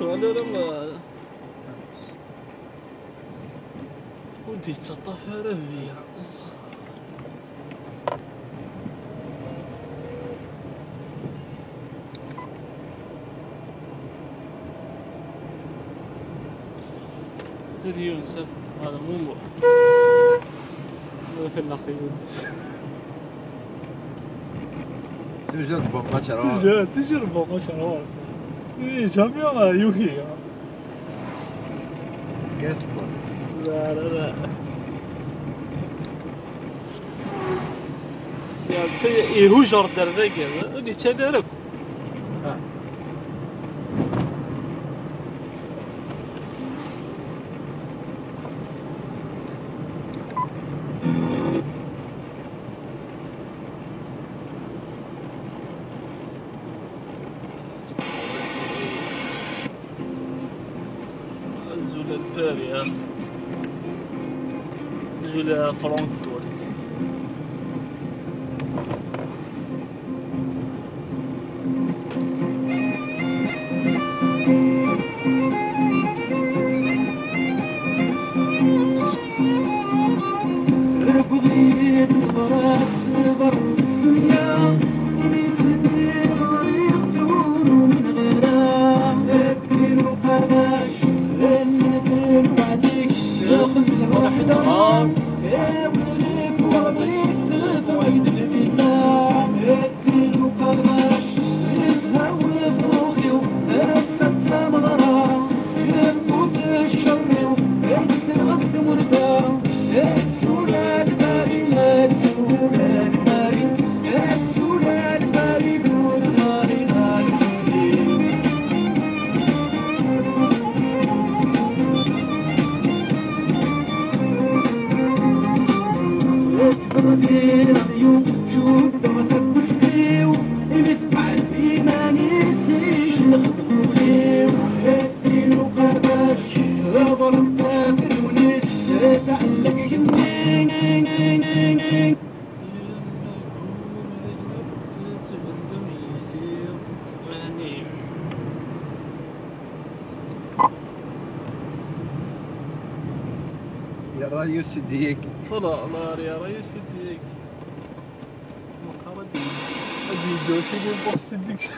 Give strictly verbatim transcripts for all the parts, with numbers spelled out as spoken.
Ur d-yettaṭṭaf ara deg-i. Tadi Yunes, هذا مو مو. هذا في النقي يونس. Toujours bon match alors. Toujours, toujours bon match alors. Et jamais euh, Yuhi, hein. Tkeṣṣeḍ. لا، لا، لا. يعني، c'est يهوجر الدردقة، اللي تشدرك. Azul a Paris, hein. Azul a Francfort. يا رايو سيديك. طلع نار يا رايو سيديك. مقرد. هادي يدوشي لي بوست سيديك.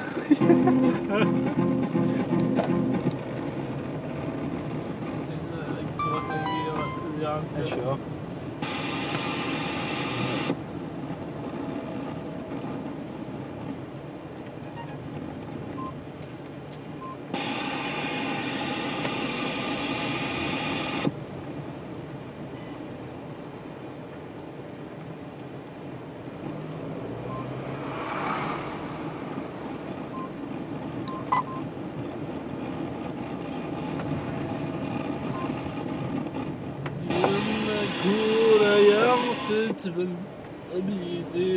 اشوف. Yemma Guraya tettben. Abizi.